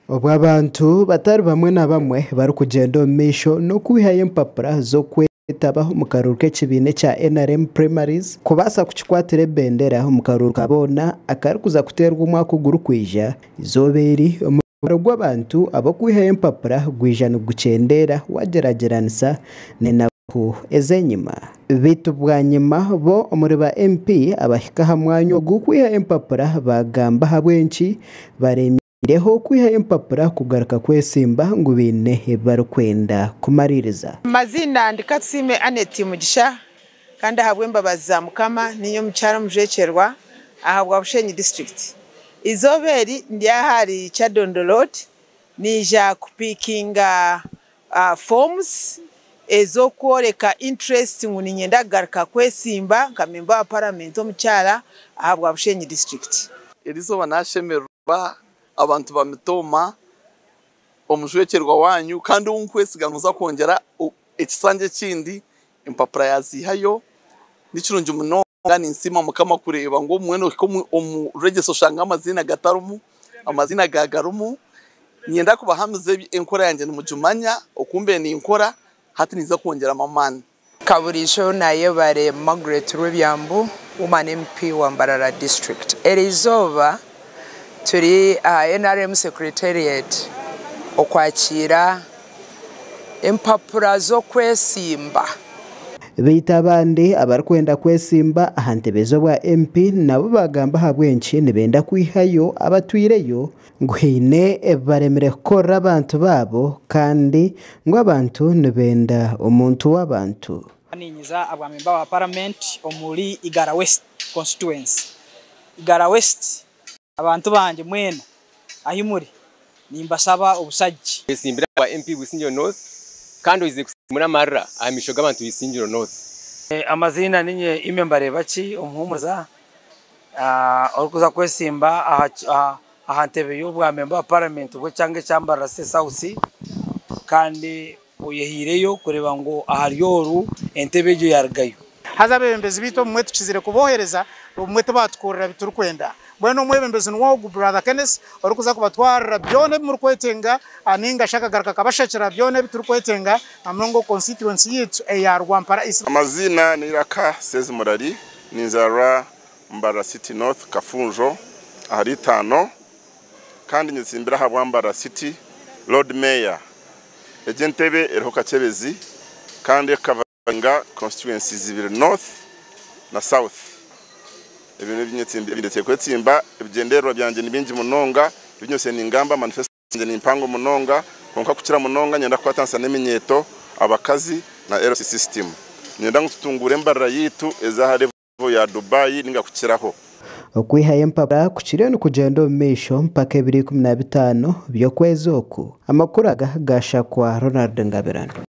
Obwo abantu batari bamwe na bamwe barikugyenda omu maisho n'okwihayo empapura z'okwetaba omu karuuru k'ekibiina ekya NRM Primaries kubaasa kukikwatira ebendera omu karuuru ka boona akarikuza kuteerwa omwaka ogurikwija, eizooba eri omubaro gw'abantu ab'okwihayo empapura gwija nigukyendeera wagyeragyeranisa n'enaku ez'enyima. Beitu bwanyima bo omuri ba MP abahika aha mwanya ogu kwihayo empapura baagamba ahabw'enki baremiire Reho kwihayo empapura kugaruka kwesimba ngu baine ebi barikwenda kumariiriza. Amaziina ndi Katusiime Annet Mugisha kandi ahabw'embabazi za Mukama ninye omukyara omujwekyerwa ahabwa Bushenyi district. Eizooba eri ndi ahari Kyadondo Road naija kupikinga forms ez'okworeka interest ngu niinyenda kugaruka kwesimba nka memba wa paramenti omukyara ahabwa Bushenyi district. Erizooba nashemererwa abantu ba Mitooma, omujwekyerwa waanyu kandi ou nkwesiga ngu noza kwongyera ekisanja ekindi empapura yaaziihayo. Ni kirungi munonga ninsiima Mukama kureeba ngu obumwe noohika omu register oshanga amaziina gatarimu, amaziina gaagarimu. Niinyenda kubahamiza enkora yangye nimugimanya oku mbaire ninkora hati ninza kwongyeramu amaani. Kaburiijo Nayebare Margaret Rwebyambu, Woman MP wa Mbarara District. Eriizooba turi aha NRM Secretariat okwakiira empapura z'okwesimba. Beitu abandi abarikwenda kwesimba aha ntebe z'obwa MP nabo baagamba ahabw'enki nibenda kwihayo abatwireyo ngu haine ebi baremire kukorera abantu baabo kandi ngu abantu nibenda omuntu w'abantu. Ninyiza ahabwa memba wa paramenti omuri Igara West constituency. Igara West abantu bangye mwena ahi muri nimbasaba obusagiki. Oyesimbire ahabwa MP Busingye North kandi oizire kusiimura amarira aha maisho g'abantu ba Isingiro North. Amaziina ninye Immy Mbareebaki Omuhumuza orikuza kwesimba aha ntebe y'obwa memba wa paramenti obw'ekyanga ekya Mbarara City South kandi oyehaireyo kureeba ngu ahari oru entebe egyo yarugayo. Haza abeebembezi baitu obumwe tukizire kuboohereza, obumwe tibaatukorera bi turikwenda. Mbwenu omwebembezi niwe ogu Brother Kenneth orikuza kubatwarira byona ebi murikwetenga nainga shi akagaruka akabashakira byona ebi turikwetenga na munonga omu constituency yaitu eya Rwampara East. Amaziina ni Iraka Sezimurari, ninzaarwa Mbarara City North Kafunjo ahari Itaano kandi nyetsimbire ahabwa Mbarara City Lord Mayor. Egi entebe eriho Kakyebezi kandi ekavaringa constituencies ibiri North na South. Ebi nibyo ebindetsire kwetsimba, ebigyendererwa byangye ni bingi munonga, ebi nyosire ningamba manifesto yangye ni mpango munonga kwonka kukira munonga niinyenda kukwatanisa n'eminyeeto, abakazi na LC system. Niinyenda ngu tutunguure embarira yaitu eze aha level ya Dubai ninga kukiraho. Okwihayo empapura kukiriyo nikugyenda omu maisho mpaka ebiro 15 by'okwezi oku. Amakuru aga gaashakwa Ronald Ngabirano.